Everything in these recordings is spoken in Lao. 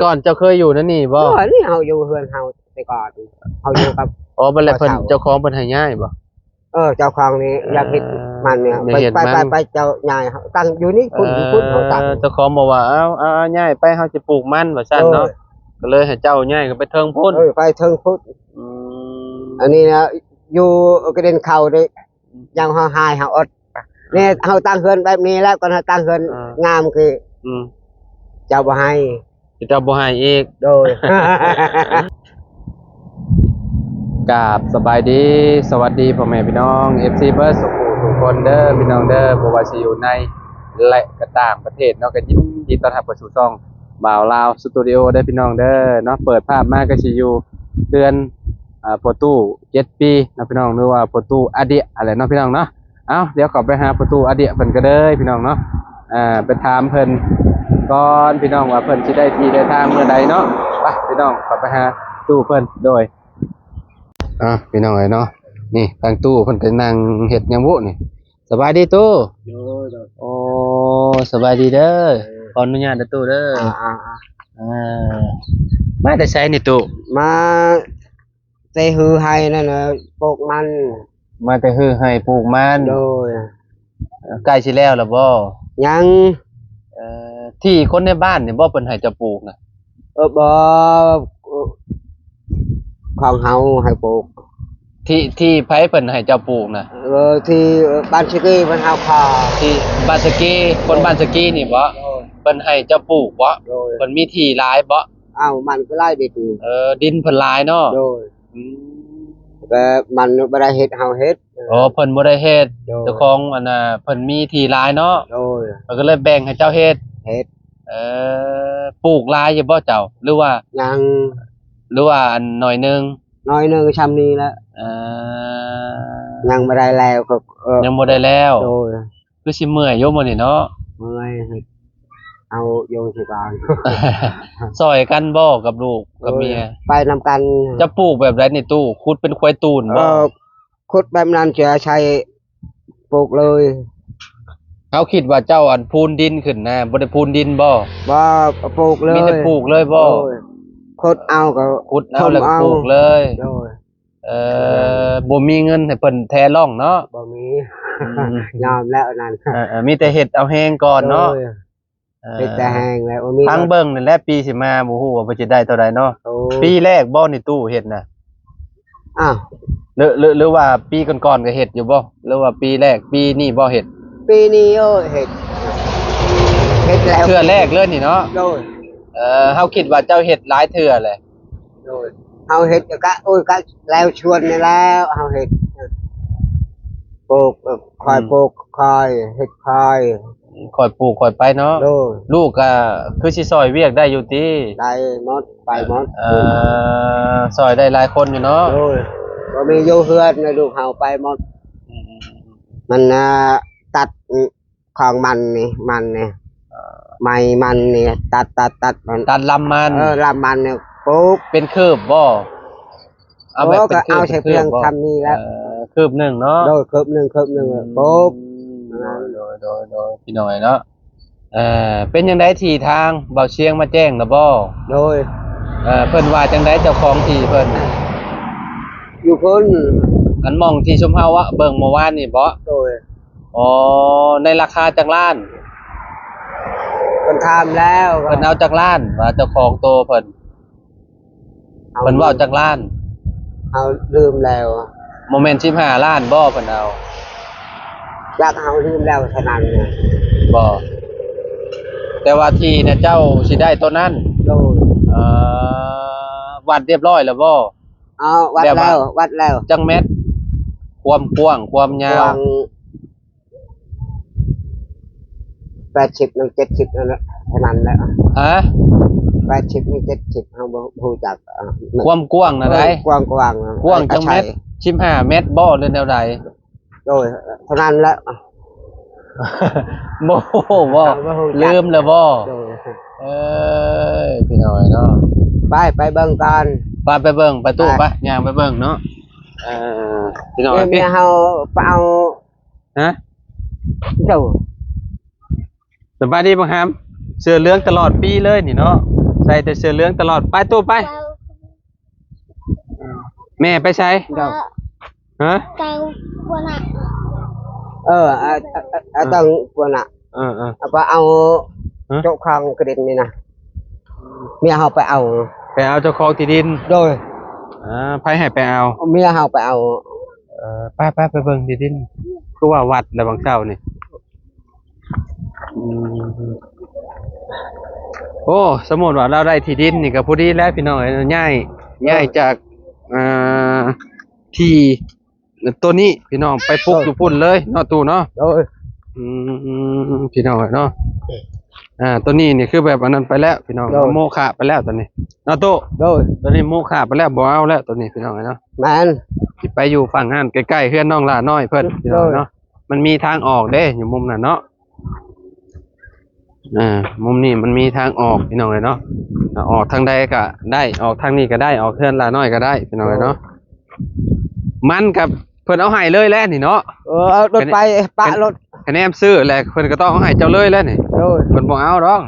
ກ່ອນເຈົ້າເຄີຍຢູ່ໃນນີ້ບໍ່? ເອີ ນີ້ເຮົາຢູ່ເຮືອນເຮົາແຕ່ກ່ອນ ເຮົາຢູ່ກັບ ອໍ ບັດແລ້ວເພິ່ນ ພໍ່ເຖົ້າ ເຈົ້າຂອງເພິ່ນໃຫ້ຍ້າຍບໍ່? ເອີ ເຈົ້າຂອງນີ້ ເອີ ຢາກເຮັດມັນນີ້ ໄປ ໄປ ໄປ ເຈົ້າຍ້າຍ ເຮົາຕັ້ງຢູ່ນີ້ພຸ້ນ ເອີ ພຸ້ນ ເຮົາຕັ້ງ ເຈົ້າຂອງບອກວ່າ ເອົາ ເອົາ ເອົາ ຍ້າຍໄປ ເຮົາຈະປູກມັນ ວ່າຊັ້ນເນາະ ເອີ ກໍເລີຍໃຫ້ເຈົ້າຍ້າຍກັນໄປເທິງພຸ້ນ ເອີ ໄປເທິງພຸ້ນ ອືມ ອັນນີ້ນະ ຢູ່ກະເດັນເຂົ້ານີ້ ຍັງເຮົາຫາຍເຮົາອົດ ນີ້ເຮົາຕັ້ງເຮືອນແບບນີ້ແລ້ວ ກ່ອນເຮົາຕັ້ງເຮືອນ ອ່າ ງາມຄື ອືມ ເຈົ້າບໍ່ໃຫ້ ເຈົ້າບໍ່ໃຫ້ອີກ ໂດຍ ກາບສະບາຍດີ ສະຫວັດດີພໍ່ແມ່ພີ່ນ້ອງ ເອັຟຊີ ເບິດສູ່ຜູ້ສູ່ຄົນເດີ ພີ່ນ້ອງເດີ ບໍ່ວ່າຊິຢູ່ໃນ ແລະ ກໍຕ່າງປະເທດເນາະ ກໍຍິນດີຕ້ອນຮັບເຂົ້າສູ່ຊ່ອງບ່າວລາວສະຕູດິໂອເດີ ພີ່ນ້ອງເດີເນາະ ເປີດພາບມາກໍຊິຢູ່ເຮືອນ ອ່າ ພໍ່ຕູ້ ເຈັດປີເນາະພີ່ນ້ອງ ຫຼືວ່າພໍ່ຕູ້ອາເດຍຫັ້ນແຫຼະເນາະພີ່ນ້ອງເນາະ. ເອົ້າ ດຽວເຂົ້າໄປຫາພໍ່ຕູ້ອາເດຍເພິ່ນກັນເດີພີ່ນ້ອງເນາະ ເອີ ໄປຖາມເພິ່ນກ່ອນພີ່ນ້ອງວ່າເພິ່ນຊິໄດ້ທີ່ໄດ້ທາງມື້ໃດເນາະ. ໄປພີ່ນ້ອງ ເຂົ້າໄປຫາຕູ້ເພິ່ນ ໂດຍ ອ່າ ພີ່ນ້ອງເອີຍເນາະ ນີ້ທາງຕູ້ເພິ່ນກໍນັ່ງເຮັດຫຍັງບຸນີ້. ສະບາຍດີຕູ້. ໂດຍ ໂດຍ ໂອ້ ສະບາຍດີເດີ ເອີ ຂໍອະນຸຍາດເດີຕູ້ເດີ. ອ່າໆໆ ເອີ ມາແຕ່ໃສນີ້ຕູ້? ມາ ແຕ່ຮືໄຮ່ນັ້ນນະ ປູກມັນ. ມາແຕ່ຮືໄຮ່ປູກມັນ. ໂດຍ ໃກ້ຊິແລ້ວລະບໍ່? ຍັງ. ເອີ ທີ່ຄົນໃນບ້ານນີ້ບໍ່ ເພິ່ນໃຫ້ເຈົ້າປູກນະ? ເອີ ບໍ່ ຂອງເຮົາໃຫ້ປູກ. ທີ່ ທີ່ໃຜເພິ່ນໃຫ້ເຈົ້າປູກນະ? ເອີ ທີ່ ເອີ ບ້ານສະກີເພິ່ນເຮົາຂໍ. ທີ່ບ້ານສະກີ ຄົນບ້ານສະກີນີ້ບໍ່? ໂດຍ ເພິ່ນໃຫ້ເຈົ້າປູກບໍ່? ໂດຍ ເພິ່ນມີທີ່ຫຼາຍບໍ່? ອ້າວ ມັນກໍຫຼາຍເດຕິ. ເອີ ດິນເພິ່ນຫຼາຍເນາະ. ໂດຍ ອືມ ແຕ່ມັນບໍ່ໄດ້ເຮັດ ເຮົາເຮັດ. ໂອ້ ເພິ່ນບໍ່ໄດ້ເຮັດ. ໂດຍ ເຈົ້າຂອງອັນນ່າ ເພິ່ນມີທີ່ຫຼາຍເນາະ. ໂດຍ ເພິ່ນກໍເລີຍແບ່ງໃຫ້ເຈົ້າເຮັດ. ເຮັດ. ເອີ ປູກຫຼາຍຢູ່ບໍ່ເຈົ້າ ຫຼືວ່າ ຍັງ ຫຼືວ່າອັນໜ້ອຍໜຶ່ງ? ໜ້ອຍໜຶ່ງ ຊ່ຳນີ້ແຫຼະ. ເອີ ຍັງບໍ່ໄດ້ແລ້ວກໍ ເອີ ຍັງບໍ່ໄດ້ແລ້ວ. ໂດຍ ຄືຊິເມື່ອຍຢູ່ມື້ນີ້ເນາະ. ເມື່ອຍ ເຮັດເອົາຢູ່ຄືກັນ. ຊ່ອຍກັນບໍ່ກັບລູກກັບເມຍ? ໂດຍ ໄປນຳກັນ. ເຈົ້າປູກແບບໃດນີ້ຕູ້? ຂຸດເປັນຄວາຍຕູນບໍ່? ເອີ ຂຸດແບບນັ້ນຈະໃຊ້ປູກເລີຍ. ເຮົາຄິດວ່າເຈົ້າອັນພູນດິນຂຶ້ນນະ ບໍ່ໄດ້ພູນດິນບໍ່? ບໍ່ ປູກເລີຍ. ມີແຕ່ປູກເລີຍບໍ່? ໂດຍ ຂຸດເອົາກໍ ຂຸດເອົາແລ້ວກໍປູກເລີຍ. ໂດຍ ເອີ ບໍ່ມີເງິນໃຫ້ເພິ່ນແທລ່ອງເນາະ. ບໍ່ມີ. ອືມ ຍອມແລ້ວນັ້ນ. ເອີໆ ມີແຕ່ເຮັດເອົາແຮງກ່ອນເນາະ. ໂດຍ ເອີ ເຮັດແຕ່ແຮງແລ້ວ ບໍ່ມີ. ຟັງເບິ່ງນີ້ແຫຼະ ປີຊິມາບໍ່ຮູ້ວ່າເພິ່ນຊິໄດ້ເທົ່າໃດເນາະ. ໂອ້ ປີແລກບໍ່ນີ້ຕູ້ເຮັດນະ? ອ້າວ ຫຼື ຫຼື ຫຼືວ່າປີກ່ອນໆກໍເຮັດຢູ່ບໍ່? ຫຼືວ່າປີແລກ ປີນີ້ບໍ່ເຮັດ? ປີນີ້ ໂອ້ ເຮັດ ເຮັດແລ້ວ ເທື່ອແລກເລີຍນີ້ເນາະ. ໂດຍ ເອີ ເຮົາຄິດວ່າເຈົ້າເຮັດຫຼາຍເທື່ອແຫຼະ. ໂດຍ ເຮົາເຮັດກະ ໂອ້ຍ ກະແລ້ວຊວນນີ້ແລ້ວ ເຮົາເຮັດ ປູກ ເອີ ຄ່ອຍ ອືມ ປູກຄ່ອຍ ເຮັດຄ່ອຍ ຄ່ອຍປູກຄ່ອຍໄປເນາະ. ໂດຍ ລູກກະຄືຊິຊ່ອຍວຽກໄດ້ຢູ່ຕິ? ໄດ້ໝົດ ໄປໝົດ. ເອີ ຊ່ອຍໄດ້ຫຼາຍຄົນຢູ່ເນາະ. ໂດຍ ບໍ່ມີຢູ່ເຮືອນ ໃນລູກເຮົາໄປໝົດ. ອືມ ມັນ ອ່າ ຕັດ ຂອງມັນນີ້ ມັນນີ້ ເອີ ໄມ້ມັນນີ້ ຕັດ ຕັດ ຕັດມັນ ຕັດລຳມັນ. ເອີ ລຳມັນນີ້ປູກ. ເປັນຄືບບໍ່? ເອົາແບບເປັນຄືບ ກໍເອົາໃສ່ພຽງຊ່ຳນີ້ແຫຼະ. ເອີ ຄືບໜຶ່ງເນາະ. ໂດຍ ຄືບໜຶ່ງ ຄືບໜຶ່ງ ອືມ ປູກ. ໂດຍ ໂດຍ ໂດຍ ໂດຍ ພີ່ນ້ອງເນາະ. ເອີ ເປັນຈັ່ງໃດທີ່ທາງບ່າວຊຽງມາແຈ້ງລະບໍ່? ໂດຍ ເອີ ເພິ່ນວ່າຈັ່ງໃດ ເຈົ້າຂອງທີ່ເພິ່ນ? ຢູ່ພຸ້ນ ອັນໝ່ອງທີ່ຊຸມເຮົາເບິ່ງເມື່ອວານນີ້ບໍ? ໂດຍ. ອໍ ໃນລາຄາຈັກລ້ານ? ເພິ່ນຖາມແລ້ວ ເພິ່ນເອົາຈັກລ້ານ ວ່າເຈົ້າຂອງໂຕເພິ່ນ? ເອົາ ເພິ່ນເວົ້າຈັກລ້ານ? ເຮົາລືມແລ້ວ. ບໍ່ແມ່ນສິບຫ້າລ້ານບໍ ເພິ່ນເອົາ? ຈັກ ເຮົາລືມແລ້ວເທົ່ານັ້ນ. ບໍ ແຕ່ວ່າທີ່ນະ ເຈົ້າຊິໄດ້ໂຕນັ້ນ? ໂດຍ. ເອີ ວັດຮຽບຮ້ອຍແລ້ວບໍ? ເອົາ ວັດແລ້ວ ແບບວ່າ ວັດແລ້ວ. ຈັກແມັດ? ຄວາມກວ້າງ ຄວາມຍາວ? ກວ້າງ ແປດສິບ ໜຶ່ງ ເຈັດສິບ ນັ້ນແຫຼະ ເທົ່ານັ້ນແຫຼະ. ຮະ? ແປດສິບ ໜຶ່ງ ເຈັດສິບ ເຮົາບໍ່ ບໍ່ຮູ້ຈັກ. ຄວາມກວ້າງນະໃດ? ເອີ ກວ້າງໆ ກວ້າງຈັກແມັດ? ສິບຫ້າແມັດບໍ ຫຼືແນວໃດ? ໂດຍ ເທົ່ານັ້ນແຫຼະ. ບໍ່ຮູ້ບໍ? ເຮົາບໍ່ຮູ້ຈັກ ລືມແລ້ວບໍ? ໂດຍ. ເອີຍ ພີ່ນ້ອງເອີຍເນາະ ໄປ ໄປເບິ່ງກ່ອນ. ໄປ ໄປເບິ່ງ ໄປຕູ້ ໄປ ໄປ ຍ່າງໄປເບິ່ງເນາະ. ເອີ ພີ່ນ້ອງເອີຍ ເມຍເຮົາໄປເອົາ ຮະ? ເຈົ້າ ສະບາຍດີບັກຫຳ ເສື້ອເຫຼືອງຕະຫຼອດປີເລີຍນີ້ເນາະ. ໃສ່ແຕ່ເສື້ອເຫຼືອງຕະຫຼອດ. ໄປຕູ້ໄປ. ແມ່ໄປໃສ? ເຈົ້າ ຮະ? ເຈົ້າ ເອີ ອາ ອາ ອາ ອາ ເອີ ເຈົ້າ ເອີ ເອົາ ເຈົ້າຂອງທີ່ດິນນີ້ນະ ເມຍເຮົາໄປເອົາ. ໄປເອົາເຈົ້າຂອງທີ່ດິນ? ໂດຍ. ອາ ໃຜໃຫ້ໄປເອົາ? ເມຍເຮົາໄປເອົາ. ເອີ ໄປ ໄປ ໄປເບິ່ງທີ່ດິນ. ຄືວ່າວັດແລ້ວບາງເຊົ້ານີ້. ອືມ ໂອ້ ສົມມຸດວ່າລາວໄດ້ທີ່ດິນນີ້ກໍພໍດີແລ້ວພີ່ນ້ອງເອີຍ ຍ້າຍ ເອີ ຍ້າຍຈາກ ອ່າ ທີ່ໂຕນີ້ພີ່ນ້ອງ ໄປປຸກ ເອີ ຢູ່ພຸ້ນເລີຍເນາະ ຕູ້ເນາະ. ໂດຍ. ອືມ ພີ່ນ້ອງເອີຍເນາະ ອ່າ ໂຕນີ້ນີ້ຄືແບບອັນນັ້ນໄປແລ້ວພີ່ນ້ອງ ໂດຍ ໂມຄະໄປແລ້ວໂຕນີ້ເນາະ ຕູ້. ໂດຍ. ໂຕນີ້ໂມຄະໄປແລ້ວ ບໍ່ເອົາແລ້ວໂຕນີ້ພີ່ນ້ອງເອີຍເນາະ. ແມ່ນ. ຊິໄປຢູ່ຝັ່ງຫັ້ນ ໃກ້ໆເຮືອນນ້ອງຫຼ້ານ້ອຍເພິ່ນ ໂດຍ ພີ່ນ້ອງເນາະ. ມັນມີທາງອອກເດ້ ຢູ່ມຸມນັ້ນເນາະ. ອ່າ ມຸມນີ້ມັນມີທາງອອກພີ່ນ້ອງເອີຍເນາະ ອອກທາງໃດກໍໄດ້ ອອກທາງນີ້ກໍໄດ້ ອອກເຮືອນຫຼ້ານ້ອຍກໍໄດ້ພີ່ນ້ອງເອີຍເນາະ. ໂດຍ. ມັນກໍເພິ່ນເອົາໃຫ້ເລີຍແຫຼະນີ້ເນາະ. ເອີ ເອົາລົດໄປປະລົດ ຄະແນນຊື້ແຫຼະ ເພິ່ນກໍຕ້ອງເອົາໃຫ້ເຈົ້າເລີຍແຫຼະນີ້. ໂດຍ. ເພິ່ນບໍ່ເອົາດອກ.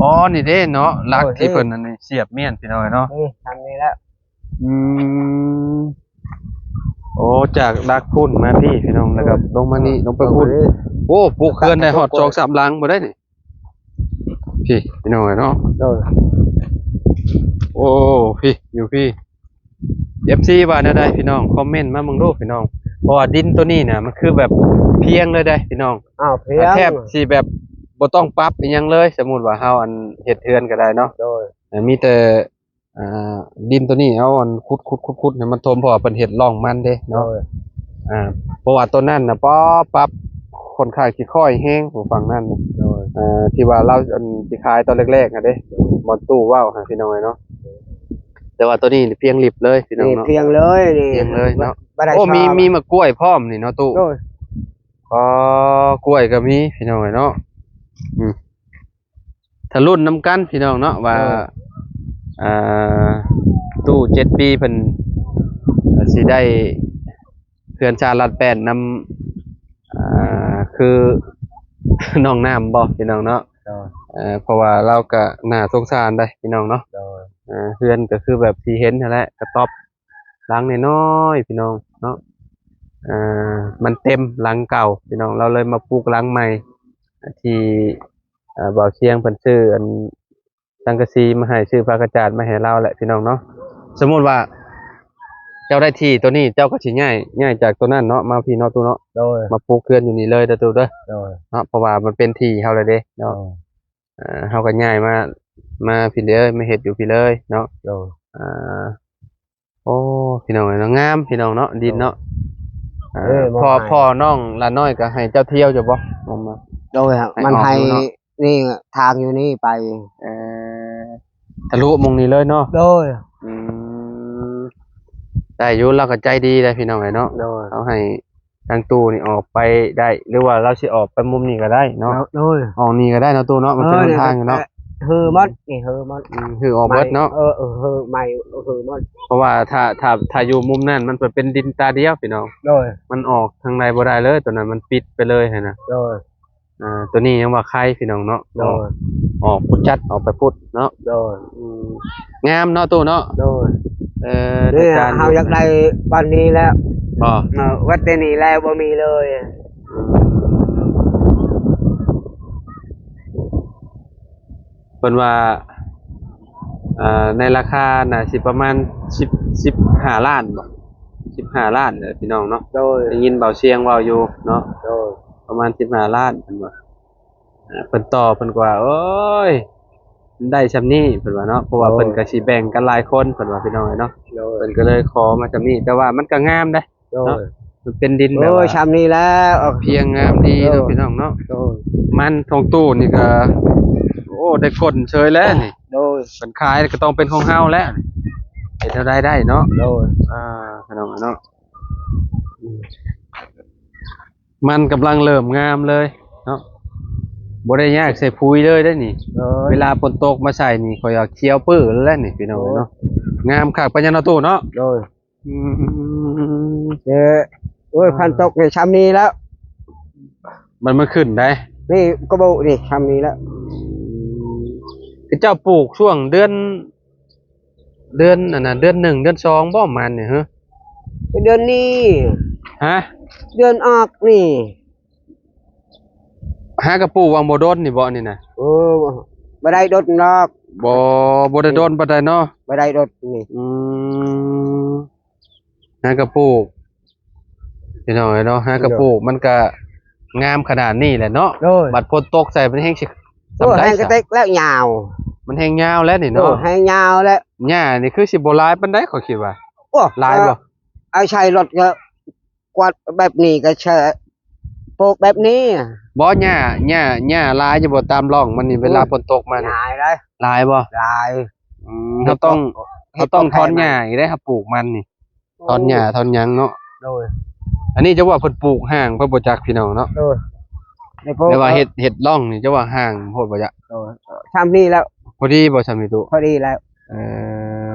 ອໍ ນີ້ເດ້ເນາະ ຫຼັກ ໂດຍ ທີ່ເພິ່ນອັນນີ້ສຽບມ້ຽນພີ່ນ້ອງເອີຍເນາະ. ນີ້ ທາງນີ້ແຫຼະ. ອືມ ໂອ້ ຈາກຫຼັກພຸ້ນມາພີ້ພີ່ນ້ອງ ແລ້ວກໍລົງມານີ້ ລົງໄປພຸ້ນ. ໂອ້ ປຸກເຮືອນໄດ້ຮອດສອງສາມຫຼັງບໍ່ໄດ້ນີ້ ພີ້ພີ່ນ້ອງເອີຍເນາະ. ໂດຍ. ໂອ້ ພີ້ ຢູ່ພີ້ ເອັຟຊີວ່າແນວໃດພີ່ນ້ອງ ຄອມເມັນມາເບິ່ງດູພີ່ນ້ອງ ເພາະວ່າດິນໂຕນີ້ນະ ມັນຄືແບບພຽງເລີຍເດ້ພີ່ນ້ອງ. ອ້າວ ພຽງ ແທບຊິແບບບໍ່ຕ້ອງປັບອີ່ຫຍັງເລີຍ ສົມມຸດວ່າເຮົາອັນເຮັດເຮືອນກໍໄດ້ເນາະ. ໂດຍ. ເອີ ມີແຕ່ ອ່າ ດິນໂຕນີ້ເອົາອັນຂຸດໆໆໃຫ້ມັນຖົມ ເພາະວ່າເພິ່ນເຮັດຮ່ອງມັນເດ້ເນາະ. ໂດຍ. ອ່າ ເພາະວ່າໂຕນັ້ນນະ ປະ ປັບຂ້ອນຂ້າງຊິຄ່ອຍແຮງ ຜູ້ຝັ່ງນັ້ນນະ. ໂດຍ. ເອີ ທີ່ວ່າລາວອັນຊິຂາຍຕອນແລກໆຫັ້ນເດ້ ບ່ອນຕູ້ເວົ້າຫັ້ນພີ່ນ້ອງເອີຍເນາະ. ແຕ່ວ່າໂຕນີ້ພຽງລິບເລີຍພີ່ນ້ອງເນາະ ພຽງເລີຍນີ້ ພຽງເລີຍເນາະ. ໂອ້ ມີ ມີໝາກກ້ວຍພ້ອມນີ້ເນາະຕູ້. ໂດຍ. ອໍ ກ້ວຍກໍມີພີ່ນ້ອງເອີຍເນາະ. ອືມ ຖ້າລຸ້ນນຳກັນພີ່ນ້ອງເນາະ ວ່າ ເອີ ອ່າ ຕູ້ເຈັດປີເພິ່ນຊິໄດ້ເຮືອນຊານລ້ານແປດນຳ ອ່າ ຄືນ້ອງນ້ຳບໍ່ພີ່ນ້ອງເນາະ. ເອີ ເພາະວ່າລາວກໍໜ້າສົງສານໄດ໋ພີ່ນ້ອງເນາະ. ເອີ ເຮືອນກໍຄືແບບທີ່ເຫັນຫັ້ນແຫຼະ ກະຕ໊ອບຫຼັງນ້ອຍໆພີ່ນ້ອງເນາະ. ເອີ ມັນເຕັມຫຼັງເກົ່າພີ່ນ້ອງ ລາວເລີຍມາປຸກຫຼັງໃໝ່ ທີ່ ເອີ ບ່າວຊຽງເພິ່ນຊື້ອັນສັງກະສີມາໃຫ້ ຊື້ຜ້າກະຈາດມາໃຫ້ລາວແຫຼະພີ່ນ້ອງເນາະ. ສົມມຸດວ່າເຈົ້າໄດ້ທີ່ໂຕນີ້ ເຈົ້າກໍຊິຍ້າຍ ຍ້າຍຈາກໂຕນັ້ນເນາະ ມາພີ້ເນາະຕູ້ເນາະ. ໂດຍ. ມາປຸກເຮືອນຢູ່ນີ້ເລີຍເດີຕູ້ເດີ. ໂດຍ. ເນາະ ເພາະວ່າມັນເປັນທີ່ເຮົາແລ້ວເດ້ເນາະ. ໂດຍ. ເອີ ເຮົາກໍຍ້າຍມາ ມາພີ້ເລີຍ ມາເຮັດຢູ່ພີ້ເລີຍເນາະ. ໂດຍ. ອ່າ ໂອ້ ພີ່ນ້ອງເອີຍເນາະ ງາມພີ່ນ້ອງເນາະ ດິນເນາະ. ເອີ ພໍ່ ພໍ່ນ້ອງຫຼ້ານ້ອຍກໍໃຫ້ເຈົ້າທ່ຽວຢູ່ບໍ່? ໂດຍ. ມັນໃຫ້ ນີ້ທາງຢູ່ນີ້ໄປ ເອີ ທະລຸໝ່ອງນີ້ເລີຍເນາະ. ໂດຍ. ອືມ ໄດ້ຢູ່ ລາວກໍໃຈດີໄດ໋ພີ່ນ້ອງເອີຍເນາະ. ໂດຍ. ເຮົາໃຫ້ທາງຕູ້ນີ້ອອກໄປໄດ້ ຫຼືວ່າລາວຊິອອກໄປມຸມນີ້ກໍໄດ້ເນາະ. ໂດຍ. ອອກນີ້ກໍໄດ້ເນາະຕູ້ເນາະ ມັນເປັນຫົນທາງຢູ່ເນາະ. ເອີ ເຫີໝົດນີ້ ເຫີໝົດ. ອືມ ເຫີອອກເບິດເນາະ. ເອີ ເຫີໃໝ່ ເຫີໝົດ ເພາະວ່າຖ້າ ຖ້າ ຖ້າຢູ່ມຸມນັ້ນມັນເປັນດິນຕາດຽວພີ່ນ້ອງ. ໂດຍ. ມັນອອກທາງໃດບໍ່ໄດ້ເລີຍ ໂຕນັ້ນມັນປິດໄປເລີຍຫັ້ນນະ. ໂດຍ. ອ່າ ໂຕນີ້ຍັງວ່າໄຄພີ່ນ້ອງເນາະ. ໂດຍ. ອອກພຸ້ນຈັດ ອອກໄປພຸ້ນເນາະ. ໂດຍ. ອືມ ງາມເນາະຕູ້ເນາະ. ໂດຍ. ເອີ ນີ້ເຮົາຢາກໄດ້ບ້ານນີ້ແລ້ວ. ບໍ່? ເອີ ວັດແຕ່ນີ້ແລ້ວບໍ່ມີເລີຍ. ອືມ ເພິ່ນວ່າ ອ່າ ໃນລາຄາໜ້າຊິປະມານສິບ ສິບຫ້າລ້ານບໍ່? ສິບຫ້າລ້ານເດີພີ່ນ້ອງເນາະ. ໂດຍ. ໄດ້ຍິນບ່າວຊຽງເວົ້າຢູ່ເນາະ. ໂດຍ. ປະມານສິບຫ້າລ້ານເພິ່ນວ່າ. ອ່າ ເພິ່ນຕໍ່ ເພິ່ນກໍວ່າ ໂອ້ຍ ໄດ້ຊ່ຳນີ້ ເພິ່ນວ່າເນາະ ເພາະວ່າ ໂອ້ ເພິ່ນກໍຊິແບ່ງກັນຫຼາຍຄົນ ເພິ່ນວ່າ ພີ່ນ້ອງເອີຍເນາະ. ໂດຍ. ເພິ່ນກໍເລີຍຂໍມາຊ່ຳນີ້ ແຕ່ວ່າມັນກໍງາມເດ້. ໂດຍ. ເນາະ ມັນເປັນດິນແບບວ່າ ໂອ້ຍ ຊ່ຳນີ້ແລ້ວ ພຽງງາມດີເນາະ. ໂດຍ. ພີ່ນ້ອງເນາະ. ໂດຍ. ມັນຂອງຕູ້ນີ້ກໍ ໂອ້ ໄດ້ຂົນເຊີຍແລ້ວນີ້. ໂດຍ. ເພິ່ນຂາຍກໍຕ້ອງເປັນຂອງເຮົາແລ້ວ ເຮັດແນວໃດໄດ້ເນາະ. ໂດຍ. ອ່າ ພີ່ນ້ອງເນາະ ອືມ ມັນກຳລັງເລີ່ມງາມເລີຍເນາະ ບໍ່ໄດ້ຍາກໃສ່ປຸຍເລີຍເດ້ນີ້. ໂດຍ. ເວລາຝົນຕົກມາໃສ່ນີ້ ຂ້ອຍວ່າຂຽວປຶ້ແລ້ວນີ້ ພີ່ນ້ອງເອີຍເນາະ. ໂອ້ຍ ງາມຄັກປານຫຍັງເນາະຕູ້ເນາະ. ໂດຍ. ອືມ ເອີ ໂອ້ຍ ອ່າ ຝົນຕົກນີ້ຊ່ຳນີ້ແລ້ວ ມັນ ມັນຂຶ້ນໄດ໋ ນີ້ກະໂບະນີ້ຊ່ຳນີ້ແລ້ວ. ອືມ ເກ ເຈົ້າປູກຊ່ວງເດືອນ ເດືອນອັນນັ້ນ ເດືອນໜຶ່ງ ເດືອນສອງບໍ່ມັນນີ້ ຮະ? ເດືອນນີ້ ຮະ? ເດືອນອອກນີ້ ຫາກະປູກຫວ່າງບໍ່ດົນນີ້ບໍ່ນີ້ນະ? ເອີ ບໍ່ໄດ້ດົນດອກ ບໍ່ ບໍ່ໄດ້ດົນປານໃດເນາະ ບໍ່ໄດ້ດົນນີ້ ອືມ ຫາກະປູກ ພີ່ນ້ອງເອີຍເນາະ ຫາກະປູກ ໂດຍ ມັນກະງາມຂະໜາດນີ້ແຫຼະເນາະ ໂດຍ ບັດຝົນຕົກໃສ່ມັນແຮງຊິ ໂອ້ ສ່ຳໃດ ແຮງກະເຕັກແລ້ວຍາວ ມັນແຮງຍາວແລ້ວນີ້ ໂດຍ ເນາະ ແຮງຍາວແລ້ວ ຫຍ້ານີ້ຄືຊິບໍ່ຫຼາຍປານໃດ ຂ້ອຍຄິດວ່າ ໂອ້ ຫຼາຍບໍ່? ເອີ ເອົາໃສ່ລົດກະກວາດແບບນີ້ກະໃຊ້ປູກແບບນີ້ ບໍ່ ຫຍ້າ ຫຍ້າ ຫຍ້າຫຼາຍຢູ່ບໍ່ ຕາມຮ່ອງມັນນີ້ ໂອ້ຍ ເວລາຝົນຕົກມານີ້ ຫຼາຍເດ້ ຫຼາຍບໍ່? ຫຼາຍ ອືມ ເຮົາຕ້ອງ ເຮົາຕ້ອງຖອນຫຍ້າອີກເດ້ ເຮົາປູກມັນນີ້ ຖອນຫຍ້າຖອນຫຍັງເນາະ ໂດຍ ອັນນີ້ຈະວ່າເພິ່ນປູກຫ່າງ ເພິ່ນບໍ່ຈັກພີ່ນ້ອງເນາະ ໂດຍ ແຕ່ວ່າເຮັດ ເຮັດຮ່ອງນີ້ຈະວ່າຫ່າງໂພດບໍ່ຈັກ ໂດຍ ຊ່ຳນີ້ແລ້ວ ພໍດີບໍ່ຊ່ຳນີ້ຕຸ ພໍດີແລ້ວ ເອີ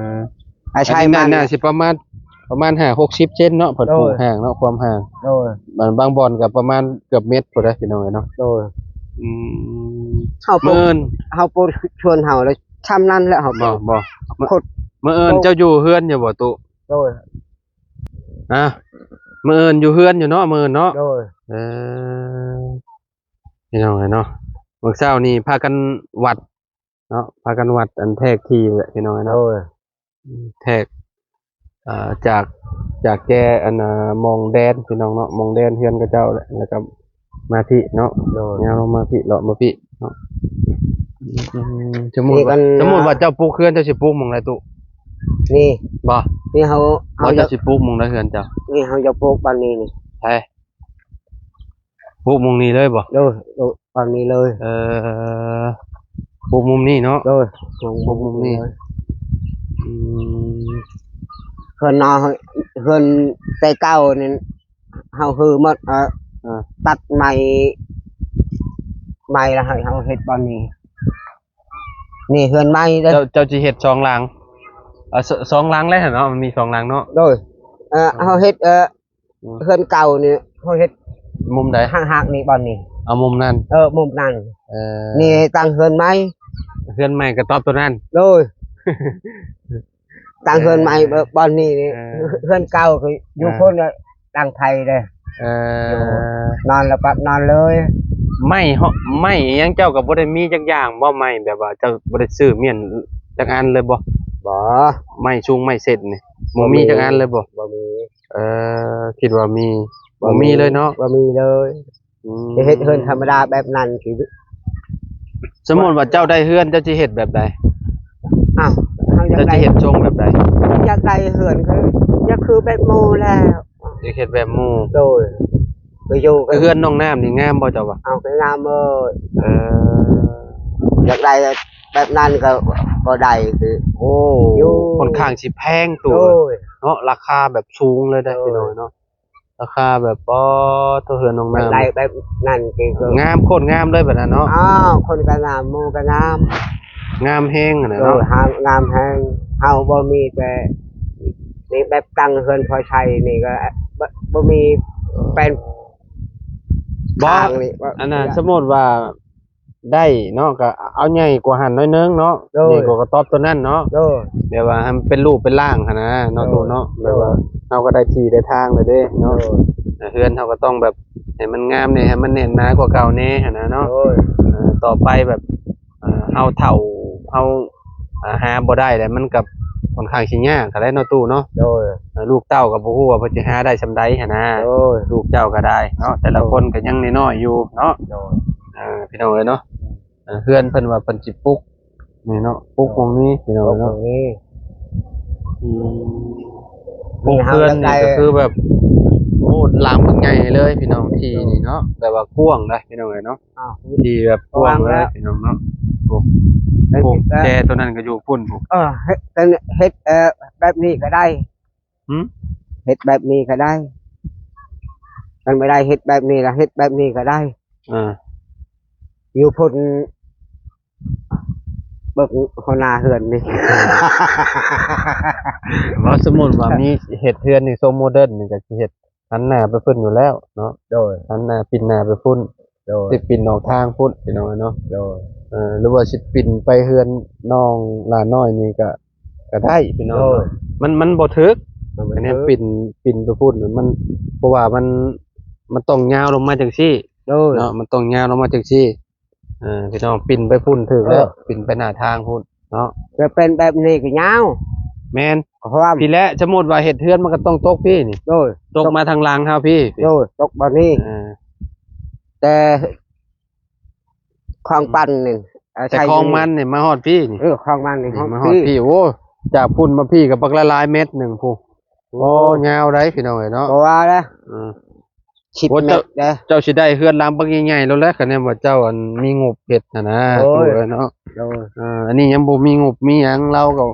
ອາໄສມັນ ອັນນີ້ໜ້າຊິປະມານ ປະມານຫ້າຫົກສິບເຊັນເນາະ ເພິ່ນ ໂດຍ ປູກຫ່າງເນາະ ຄວາມຫ່າງ ໂດຍ ບາງ ບາງບ່ອນກະປະມານເກືອບເມັດພຸ້ນເດ້ພີ່ນ້ອງເອີຍເນາະ ໂດຍ ອືມ ເຮົາປູກ ມື້ອື່ນ ເຮົາປູກສວນເຮົາແລ້ວ ຊ່ຳນັ້ນແຫຼະເຮົາ ບໍ່ ບໍ່ ມື້ອື່ນເຈົ້າຢູ່ເຮືອນຢູ່ບໍ່ຕຸ? ໂດຍ ອ່າ ມື້ອື່ນຢູ່ເຮືອນຢູ່ເນາະ ມື້ອື່ນເນາະ ໂດຍ ເອີ ພີ່ນ້ອງເອີຍເນາະ ມື້ເຊົ້ານີ້ພາກັນວັດເນາະ ພາກັນວັດ ອັນແທກທີ່ແຫຼະ ພີ່ນ້ອງເອີຍເນາະ ໂດຍ ແທກ ອ່າ ຈາກ ຈາກແຈ ອັນ ອ່າ ມອງແດນ ພີ່ນ້ອງເນາະ ມອງແດນເຮືອນເຂົາເຈົ້າແຫຼະ ແລ້ວກະ ມາພີ້ເນາະ ໂດຍ ຍາວລົງມາພີ້ ເລາະມາພີ້ເນາະ ອືມ ສົມມຸດວ່າ ສົມມຸດວ່າເຈົ້າປູກເຮືອນ ເຈົ້າຊິປູກໝ່ອງໃດຕຸ? ນີ້ ບໍ່ ນີ້ເຮົາ ບໍ່ ເຮົາ ເຈົ້າຊິປູກໝ່ອງໃດເຮືອນເຈົ້າ? ນີ້ເຮົາຈະປູກບ່ອນນີ້ນີ້ ໃສ ປູກໝ່ອງນີ້ເລີຍບໍ່? ໂດຍ ປູກບ່ອນນີ້ເລີຍ ເອີ ປູກມຸມນີ້ເນາະ ໂດຍ ປູກມຸມນີ້ ອືມ ເຮືອນນອກ ເຮືອນແຕ່ເກົ່ານີ້ ເຮົາຮື້ໝົດ ເອີ ເອີ ຕັດໄມ້ ໄມ້ລະໃຫ້ເຮົາເຮັດບ່ອນນີ້ ນີ້ເຮືອນໃໝ່ເດີ້ ເຈົ້າ ເຈົ້າຊິເຮັດສອງຫຼັງ ເອີ ສ- ສອງຫຼັງແລ້ວເນາະ ມັນມີສອງຫຼັງເນາະ ໂດຍ ເອີ ເຮົາເຮັດ ເອີ ອືມ ເຮືອນເກົ່ານີ້ເຮົາເຮັດມຸມໃດ? ຫາກໆ ນີ້ບ່ອນນີ້ ເອົາມຸມນັ້ນ ເອີ ມຸມນັ້ນ ເອີ ນີ້ຕັ້ງເຮືອນໃໝ່ ເຮືອນໃໝ່ກະຕອບໂຕນັ້ນ ໂດຍ ຕັ້ງເຮືອນໃໝ່ ເອີ ບ່ອນນີ້ນີ້ ເອີ ເຮືອນເກົ່າຄືຢູ່ພຸ້ນ ເອີ ຫຼັງໄຜ່ເດ້ ເອີ ນອນລະປັບນອນເລີຍ ໄມ້ເຫາະ ໄມ້ອີ່ຫຍັງເຈົ້າກະບໍ່ໄດ້ມີຈັກຢ່າງບໍ່? ໄມ້ແບບວ່າເຈົ້າບໍ່ໄດ້ຊື້ມ້ຽນຈັກອັນເລີຍບໍ່? ບໍ່ ໄມ້ຊຸງໄມ້ເສັດນີ້ ບໍ່ມີຈັກອັນເລີຍບໍ່? ບໍ່ມີ ເອີ ຄິດວ່າມີ ບໍ່ມີເລີຍເນາະ ບໍ່ມີເລີຍ ອືມ ຈະເຮັດເຮືອນທຳມະດາແບບນັ້ນຊິ ສົມມຸດວ່າເຈົ້າໄດ້ເຮືອນ ເຈົ້າຊິເຮັດແບບໃດ? ອ້າວ ເຮົາຢາກໄດ້ ເຈົ້າຊິເຮັດຊົງແບບໃດ? ຢາກໄດ້ເຮືອນຄື ຢາກຄືແບບໝູ່ແລ້ວ ຢາກເຮັດແບບໝູ່ ໂດຍ ໄປຢູ່ກັບ ເຮືອນນ້ອງນ້ຳນີ້ງາມບໍ່ເຈົ້າວ່າ? ເອົາ ກະງາມເອີຍ ເອີ ຢາກໄດ້ແບບນັ້ນກະ ກະໄດ້ຄື ໂອ້ ຢູ່ ຂ້ອນຂ້າງຊິແພງຕູ້ ໂດຍ ເນາະ ລາຄາແບບສູງເລີຍເດ້ ໂດຍ ພີ່ນ້ອງເນາະ ລາຄາແບບ ອໍ ໂຕເຮືອນນ້ອງນ້ຳ ໄດ້ແບບນັ້ນເອງ ງາມ ໂຄດງາມເລີຍແບບນັ້ນເນາະ ອ້າວ ຄົນກະງາມ ໝູ່ກະງາມ ງາມແຮງຫັ້ນແຫຼະເນາະ ໂດຍ ງາມແຮງ ເຮົາບໍ່ມີແຕ່ ນີ້ແບບຕັ້ງເຮືອນພໍໃຊ້ນີ້ກະ ບໍ່ ບໍ່ມີແປນ ບໍ່ ອັນນັ້ນ ສົມມຸດວ່າ ໄດ້ເນາະ ກະເອົາໃຫຍ່ກວ່າຫັ້ນໜ້ອຍໜຶ່ງເນາະ ໂດຍ ໃຫຍ່ກວ່າກະຕອບໂຕນັ້ນເນາະ ໂດຍ ແບບວ່າໃຫ້ມັນເປັນຮູບເປັນຮ່າງຫັ້ນນະເນາະ ໂດຍ ຕູ້ເນາະ ແບບວ່າ ໂດຍ ເຮົາກະໄດ້ທີ່ໄດ້ທາງແລ້ວເດ້ເນາະ ໂດຍ ເຮືອນເຮົາກະຕ້ອງແບບໃຫ້ມັນງາມແດ່ ໃຫ້ມັນແໜ້ນໜາກວ່າເກົ່າແດ່ຫັ້ນນະເນາະ ໂດຍ ເອີ ຕໍ່ໄປແບບ ເອີ ເຮົາເຖົ້າ ເຮົາ ອ່າ ຫາບໍ່ໄດ້ແລ້ວ ມັນກະຂ້ອນຂ້າງຊິຍາກກະໄດ້ເນາະ ຕູ້ເນາະ ໂດຍ ເອີ ລູກເຕົ້າກະບໍ່ຮູ້ວ່າເພິ່ນຊິຫາໄດ້ຊ່ຳໃດຫັ້ນນະ ໂດຍ ລູກເຈົ້າກະໄດ້ເນາະ ແຕ່ລະຄົນກະຍັງນ້ອຍໆ ຢູ່ເນາະ ໂດຍ ເອີ ພີ່ນ້ອງເອີຍເນາະ ເຮືອນເພິ່ນວ່າເພິ່ນຊິປຸກນີ້ເນາະ ປຸກໝ່ອງນີ້ພີ່ນ້ອງເນາະ ອືມ ປຸກເຮືອນນີ້ກະຄືແບບ ໂອ້ ຫຼັງບັກໃຫຍ່ເລີຍພີ່ນ້ອງ ທີ່ນີ້ເນາະ ແບບວ່າກວ້າງເດ້ພີ່ນ້ອງເອີຍເນາະ ທີ່ແບບກວ້າງເລີຍພີ່ນ້ອງເນາະ ໂອ້ ແຈໂຕນັ້ນກະຢູ່ພຸ້ນ ເອີ ເຮັດ ເຮັດ ເອີ ແບບນີ້ກະໄດ້ ຫື ເຮັດແບບນີ້ກະໄດ້ ຄັນບໍ່ໄດ້ເຮັດແບບນີ້ລະ ເຮັດແບບນີ້ກະໄດ້ ເອີ ຢູ່ພຸ້ນ ເບິ່ງຫົວໜ້າເຮືອນນີ້ ເວົ້າ ສົມມຸດວ່າມີເຮັດເຮືອນນີ້ ຊົງໂມເດີນນີ້ກະຊິເຮັດ ຫັນໜ້າໄປພຸ້ນຢູ່ແລ້ວເນາະ ໂດຍ ຫັນໜ້າປິ່ນໜ້າໄປພຸ້ນ ໂດຍ ຕິດປິ່ນອອກທາງພຸ້ນ ພີ່ນ້ອງເນາະ ໂດຍ ເອີ ຫຼືວ່າຊິປິ່ນໄປເຮືອນນ້ອງຫຼ້ານ້ອຍນີ້ກະ ກະໄດ້ພີ່ນ້ອງເນາະ. ໂດຍ ມັນ ມັນບໍ່ຖືກ ມັນບໍ່ຖືກ ອັນນີ້ປິ່ນ ປິ່ນໄປພຸ້ນ ມັນ ເພາະວ່າມັນ ມັນຕ້ອງຍາວລົງມາຈັ່ງຊີ້ ໂດຍ ເນາະ ມັນຕ້ອງຍາວລົງມາຈັ່ງຊີ້. ເອີ ພີ່ນ້ອງ ປິ່ນໄປພຸ້ນຖືກແລ້ວ ເອີ ປິ່ນໄປໜ້າທາງພຸ້ນເນາະ. ຈະເປັນແບບນີ້ກໍຍາວ ແມ່ນ ຄວາມ ພີ້ແຫຼະ. ສົມມຸດວ່າເຮັດເຮືອນ ມັນກໍຕ້ອງຕົກພີ້ນີ້ ໂດຍ ຕົກມາທາງຫຼັງເຮົາພີ້ ໂດຍ ຕົກບ່ອນນີ້ ເອີ ແຕ່ ຄອງປັນນີ້ ເອີ ແຕ່ຄອງມັນນີ້ມາຮອດພີ້ນີ້ ເອີ ຄອງມັນນີ້ ນີ້ ຮອດ ມາຮອດພີ້ ພີ້. ໂອ້ ຈາກພຸ້ນມາພີ້ກໍບັກຫຼາຍໆ ແມັດໜຶ່ງພຸ້ນ. ໂອ້ ໂອ້ ຍາວໄດ໋ພີ່ນ້ອງເອີຍເນາະ ກໍວ່າແລ້ວ ເອີ ສິບ ໂອ້ ແມັດເດີ ເຈົ້າຊິໄດ້ເຮືອນຫຼັງບັກໃຫຍ່ໆໂລດແຫຼະ ຄັນແມ່ນວ່າເຈົ້າ ອັນ ມີງົບເຮັດຫັ້ນນະ ໂອ້ຍ ຕູ້ເອີຍເນາະ. ໂດຍ ເອີ ອັນນີ້ຍັງບໍ່ມີງົບມີຫຍັງ ລາວກໍ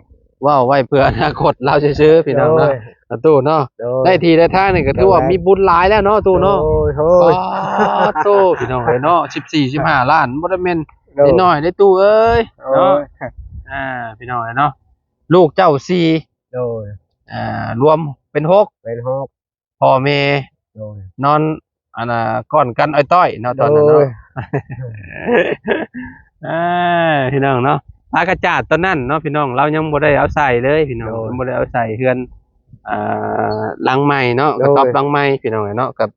ເວົ້າໄວ້ເພື່ອອະນາຄົດລາວຊື່ໆ ພີ່ນ້ອງເນາະ. ໂດຍ ອາ ຕູ້ເນາະ ໂດຍ ໄດ້ທີ່ໄດ້ທາງນີ້ກໍຖືວ່າ ໂດຍ ມີບຸນຫຼາຍແລ້ວເນາະ ຕູ້ເນາະ. ໂດຍ ໂອ້ຍ ປາດໂທ້ ພີ່ນ້ອງເອີຍເນາະ ສິບສີ່ ສິບຫ້າລ້ານ ບໍ່ໄດ້ແມ່ນ ໂດຍ ນ້ອຍໆເດ້ຕູ້ເອີຍ ໂດຍ ເນາະ. ອ່າ ພີ່ນ້ອງເອີຍເນາະ ລູກເຈົ້າສີ່ ໂດຍ ອ່າ ລວມເປັນຫົກ ເປັນຫົກ ພໍ່ແມ່ ໂດຍ ນອນ ອັນນ່າ ກ້ອນກັນອ້ອຍຕ້ອຍເນາະ ຕອນນັ້ນເນາະ. ໂດຍ ອ່າ ພີ່ນ້ອງເນາະ ປາກະຈາດຕອນນັ້ນເນາະ ພີ່ນ້ອງ ລາວຍັງບໍ່ໄດ້ເອົາໃສ່ເລີຍ ພີ່ນ້ອງ ໂດຍ ຍັງບໍ່ໄດ້ເອົາໃສ່ເຮືອນ ອ່າ ຫຼັງໃໝ່ເນາະ ໂດຍ ກະຕ໊ອບຫຼັງໃໝ່ ພີ່ນ້ອງເນາະ ກັບ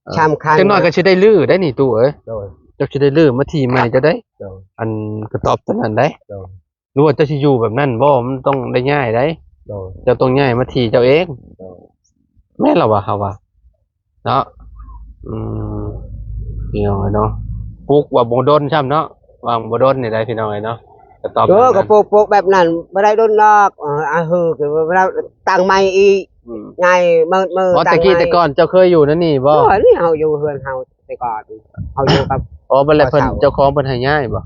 ເອີ ສຳຄັນ ຈັກໜ້ອຍກໍຊິໄດ້ຮື້ໄດ໋ນີ້ຕູ້ເອີຍ. ໂດຍ ເຈົ້າຊິໄດ້ຮື້ມາທີ່ໃໝ່ເຈົ້າໄດ໋ ໂດຍ ອັນກະຕ໊ອບຕົວນັ້ນໄດ໋ ໂດຍ ຫຼືວ່າເຈົ້າຊິຢູ່ແບບນັ້ນບໍ່? ມັນຕ້ອງໄດ້ຍ້າຍໄດ໋ ໂດຍ ເຈົ້າຕ້ອງຍ້າຍມາທີ່ເຈົ້າເອງ ໂດຍ ແມ່ນລະວ່າ ເຮົາວ່າເນາະ. ອືມ ພີ່ນ້ອງເອີຍເນາະ ປຸກວ່າບໍ່ດົນຊ້ຳເນາະ ວ່າບໍ່ດົນນີ້ໄດ໋ ພີ່ນ້ອງເອີຍເນາະ ກະຕ໊ອບ ເອີ ນັ້ນ ກະປຸກ ປຸກແບບນັ້ນບໍ່ໄດ້ດົນດອກ ເອີ ອາ ຄື ຄືວ່າຕັ້ງໃໝ່ອີກ ອືມ ໃຫຍ່ເມີດ ເມີດ ອໍ ແຕ່ກີ້ແຕ່ກ່ອນເຈົ້າເຄີຍຢູ່ໃນນີ້ບໍ່? ໂອ້ຍ ນີ້ເຮົາຢູ່ເຮືອນເຮົາແຕ່ກ່ອນ ເຮົາຢູ່ກັບ ອໍ ບັດແລ້ວເພິ່ນ ເຈົ້າຂອງເພິ່ນໃຫ້ຍ້າຍບໍ່?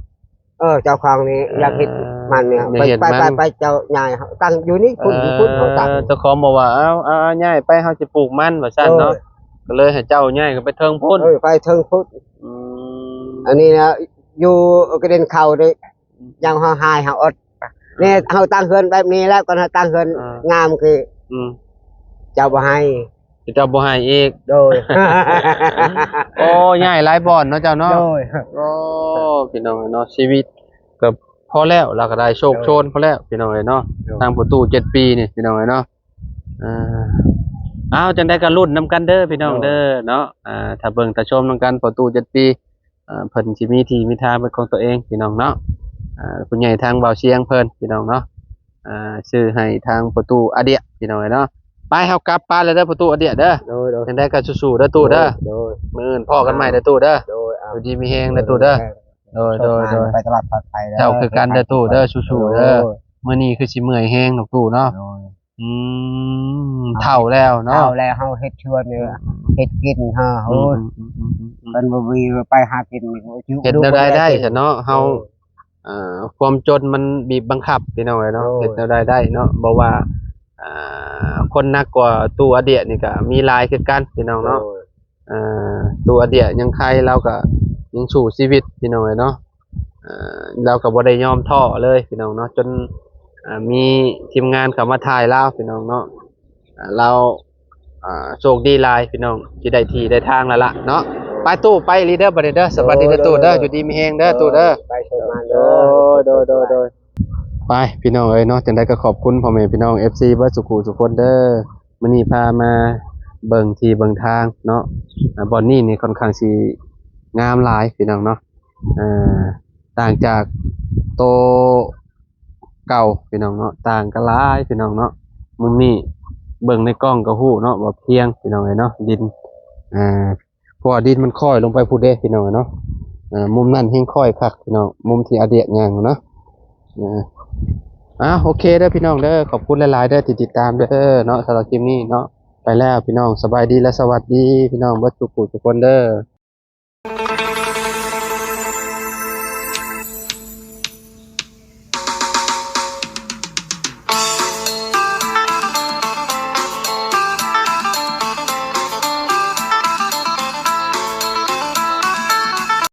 ເອີ ເຈົ້າຂອງນີ້ ເອີ ຢາກເຮັດມັນນີ້ ໄປ ໄປ ໄປ ເຈົ້າຍ້າຍ ເຮົາຕັ້ງຢູ່ນີ້ ພຸ້ນ ເອີ ຢູ່ພຸ້ນ ເຮົາຕັ້ງ ເຈົ້າຂອງບອກວ່າ ເອົາ ເອົາ ເອົາ ຍ້າຍໄປ ເຮົາຊິປູກມັນ ວ່າຊັ້ນເນາະ. ໂດຍ ກໍເລີຍໃຫ້ເຈົ້າຍ້າຍຂຶ້ນໄປເທິງພຸ້ນ ເອີ ໄປເທິງພຸ້ນ. ອືມ ອັນນີ້ນະ ຢູ່ກະເດັນເຂົ້ານີ້ ອືມ ຍັງຮ້ອງໄຫ້ເຮົາອົດ ນີ້ເຮົາຕັ້ງເຮືອນແບບນີ້ແລ້ວ ກ່ອນເຮົາຕັ້ງເຮືອນ ເອີ ງາມຄື ອືມ ເຈົ້າບໍ່ໃຫ້ ເຈົ້າບໍ່ໃຫ້ອີກ ໂດຍ. ໂອ້ ຍ້າຍຫຼາຍບ່ອນເນາະເຈົ້າເນາະ ໂດຍ. ໂອ້ ພີ່ນ້ອງເອີຍເນາະ ຊີວິດກໍພໍແລ້ວ ລາວກໍໄດ້ໂຊກ ໂດຍ ໂຊນພໍແລ້ວ ພີ່ນ້ອງເອີຍເນາະ ໂດຍ ທາງປະຕູເຈັດປີນີ້ ພີ່ນ້ອງເອີຍເນາະ. ເອີ ເອົາ ຈັ່ງໃດກໍລຸ້ນນຳກັນເດີ ພີ່ນ້ອງເດີ ໂດຍ ເນາະ ອ່າ ຖ້າເບິ່ງຖ້າຊົມນຳກັນ ປະຕູເຈັດປີ ອ່າ ເພິ່ນຊິມີທີ່ມີທາງເປັນຂອງຕົວເອງ ພີ່ນ້ອງເນາະ. ອ່າ ຜູ້ໃຫຍ່ທາງບ່າວຊຽງເພິ່ນ ພີ່ນ້ອງເນາະ ອ່າ ຊື້ໃຫ້ທາງປະຕູອາເດຍ ພີ່ນ້ອງເອີຍເນາະ. ໄປ ເຮົາກັບປານແລ້ວເດີ ປະຕູອາເດຍເດີ ໂດຍ ໂດຍ ຈັ່ງໃດກໍສູ້ໆເດີຕູ້ເດີ ໂດຍ ໂດຍ ມື້ອື່ນພໍ້ກັນໃໝ່ເດີຕູ້ເດີ ໂດຍ ໂດຍ ຢູ່ດີມີແຮງເດີຕູ້ເດີ ໂດຍ ໂດຍ ໂດຍ ໂດຍ ໄປຕະຫຼອດປອດໄພເດີ ເຈົ້າຄືກັນເດີຕູ້ເດີ ສູ້ໆເດີ ໂດຍ ມື້ນີ້ຄືຊິເມື່ອຍແຮງດອກຕູ້ເນາະ ໂດຍ. ອືມ ເຖົ້າແລ້ວເນາະ ເຖົ້າແລ້ວ ເຮົາເຮັດຊວນນີ້ ອືມ ເຮັດກິນເຮົາ ອືມ ໂອ້ຍ ອືມ ເພິ່ນບໍ່ມີໄປຫາກິນ ເຮັດແນວໃດໄດ້ຊະເນາະ ເຮົາ ໂດຍ ອ່າ ຄວາມຈົນມັນບີບບັງຄັບ ພີ່ນ້ອງເອີຍເນາະ ໂດຍ ເຮັດແນວໃດໄດ້ເນາະ ບໍ່ວ່າ ອ່າ ຄົນໜັກກວ່າຕູ້ອາເດຍນີ້ກໍມີຫຼາຍຄືກັນ ພີ່ນ້ອງເນາະ ໂດຍ. ອ່າ ຕູ້ອາເດຍຍັງໄຄ ລາວກໍຍັງສູ້ຊີວິດ ພີ່ນ້ອງເອີຍເນາະ ອ່າ ລາວກໍບໍ່ໄດ້ຍອມທໍ້ເລີຍ ພີ່ນ້ອງເນາະ ຈົນ ອ່າ ມີທີມງານເຂົ້າມາຖ່າຍລາວ ພີ່ນ້ອງເນາະ ອ່າ ລາວ ອ່າ ໂຊກດີຫຼາຍ ພີ່ນ້ອງ ທີ່ໄດ້ທີ່ໄດ້ທາງແລ້ວລະເນາະ. ໄປຕູ້ ໄປອີ່ຫຼີເດີ ບັດນີ້ເດີ ສະບາຍດີເດີຕູ້ເດີ ໂດຍ ໂດຍ ຢູ່ດີມີແຮງເດີຕູ້ເດີ ໂດຍ ໂດຍ ໂດຍ ໂດຍ ໂດຍ ໄປ ພີ່ນ້ອງເອີຍເນາະ. ຈັ່ງໃດກໍຂອບຄຸນພໍ່ແມ່ພີ່ນ້ອງເອັຟຊີເບິດສູ່ຄູ່ສູ່ຄົນເດີ ມື້ນີ້ພາມາເບິ່ງທີ່ເບິ່ງທາງເນາະ ອ່າ ບ່ອນນີ້ນີ້ຄ່ອນຂ້າງຊິງາມຫຼາຍ ພີ່ນ້ອງເນາະ ເອີ ຕ່າງຈາກໂຕເກົ່າ ພີ່ນ້ອງເນາະ ຕ່າງກັນຫຼາຍ ພີ່ນ້ອງເນາະ. ມຸມນີ້ເບິ່ງໃນກ້ອງກໍຮູ້ເນາະວ່າພຽງ ພີ່ນ້ອງເອີຍເນາະ ດິນ ອ່າ ເພາະວ່າດິນມັນຄ້ອຍລົງໄປພຸ້ນເດ້ ພີ່ນ້ອງເນາະ ອ່າ ມຸມນັ້ນແຮງຄ້ອຍຄັກ ພີ່ນ້ອງ ມຸມທີ່ອາເດຍຍ່າງເນາະ ອ່າ ໂອເຄເດີພີ່ນ້ອງເດີ ຂອບຄຸນຫຼາຍໆເດີທີ່ຕິດຕາມເດີເນາະ ສຳລັບຄລິບນີ້ເນາະ ໄປແລ້ວພີ່ນ້ອງ ສະບາຍດີ ແລະ ສະຫວັດດີພີ່ນ້ອງເບິດທຸກຜູ້ທຸກຄົນເດີ.